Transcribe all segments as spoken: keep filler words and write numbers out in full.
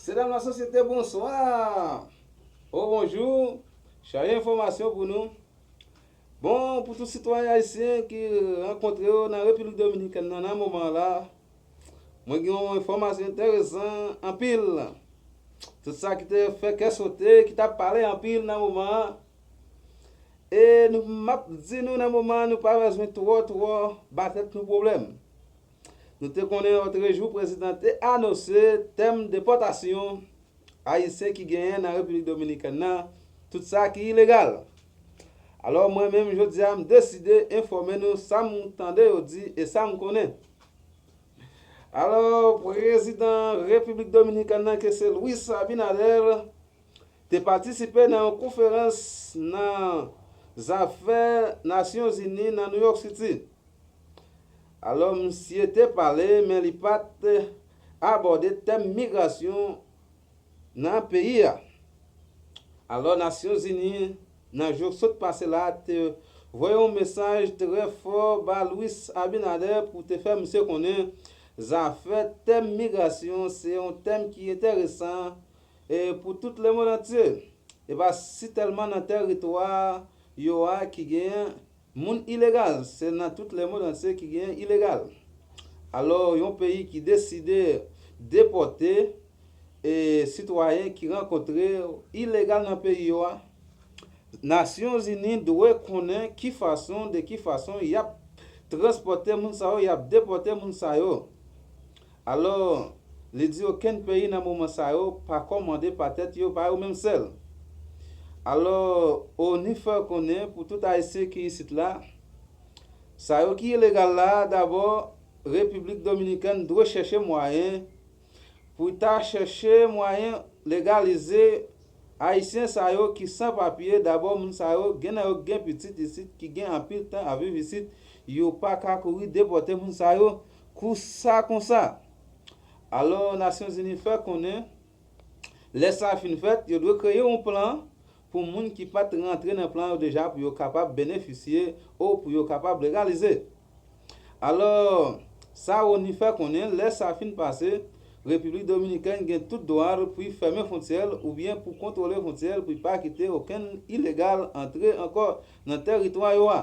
Mesye dam lasosyete, bonswa! O, bonjou! Chaje enfòmasyon pou nou. Bon, pou tout sitwayen ayisyen ki rankontre yo nan Repiblik Dominikèn nan, nan moman la, mwen gen yon enfòmasyon enteresan anpil. Tout sa ki te fè kè sote, ki t ap pale anpil nan moman an. E nou, m ap di nou nan moman an, nou pa bezwen twò, twò ba tèt nou pwoblèm. Nou te konnen lòtrejou prezidan te anonse tèm depòtasyon ayisyen ki genyen nan Repiblik Dominikèn nan, tout sa ki ilegal. Alò, mwen menm, jodi a, m deside enfòme nou sa m tande yo di e sa m konnen. Alò, prezidan Repiblik Dominikèn nan, ke se Luis Abinader, te patisipe nan yon konferans nan zafè Nasyonzini nan New York City. Alò, misye te pale, men li pa t abòde tèm migrasyon nan peyi a. Alò, Nasyonzini, nan jou k sot pase la, te voye yon mesaj trè fò ba Luis Abinader pou te fè misye konnen zafè tèm migrasyon se yon tèm ki enteresan e pou tout lemonn antye. E pa sitèlman nan tèritwa yo a ki genyen moun ilegal, se nan tout lemonn antye ki genyen ilegal. Alò, yon peyi ki deside depòte e sitwayen ki rankontre ilegal nan peyi yo a, Nasyonzini dwe konnen ki fason, de ki fason y ap transpòte moun sa yo, y ap depòte moun sa yo. Alò, li di okenn peyi nan moman sa yo pa kòmande pa tèt yo, pa yo menm sèl. Alò, ONI fè konnen pou tout Ayisyen ki isit la, sa yo ki ilegal la, dabò, Repiblik Dominikèn dwe chèche mwayen pou ta chèche mwayen legalize Ayisyen sa yo ki san papye. Dabò, moun sa yo, gen nan yo gen pitit isit, ki gen anpil tan ap viv isit, yo pa ka kouri depòte moun sa yo kou sa konsa. Alò, Nasyonzini fè konnen, lè sa fin fèt, yo dwe kreye yon plan pou moun ki pa t rantre nan plan yo deja, pou yo kapab benefisye ou pou yo kapab legalize. Alò, sa ONI fè konnen, lè sa fin pase, Repiblik Dominikèn gen tout dwa l pou y fèmen fwontyè l oubyen pou kontwole fwontyè l pou y pa kite okenn ilegal antre ankò nan tèritwa yo a.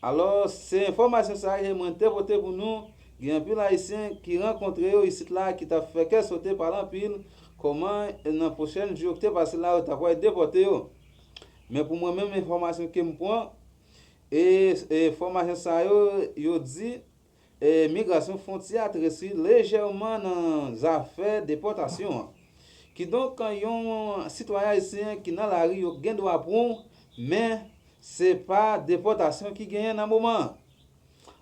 Alò, se enfòmasyon sa yo mwen te pote pou nou. Gen anpil Ayisyen ki rankontre yo isit la ki t ap fè kè sote, pale anpil, kòman nan pwochèn jou yo ki te pase la, yo ta pral depòte yo. Men pou mwen menm, enfòmasyon ke m pran, e, e enfòmasyon sa yo, yo di, e, migrasyon fwontyè a t resi lejèman nan zafè depòtasyon an. Kidonk, yon sitwayen ayisyen ki nan lari, yo gen dwa pran w, men se pa depòtasyon ki genyen nan moman an.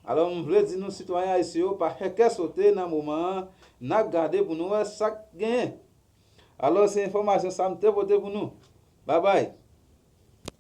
Alò, m vle di nou, sitwayen ayisyen yo, pa fè kè sote nan moman an, n ap gade pou nou wè sa k genyen. Alò, se enfòmasyon sa m te pote pou nou. Babay!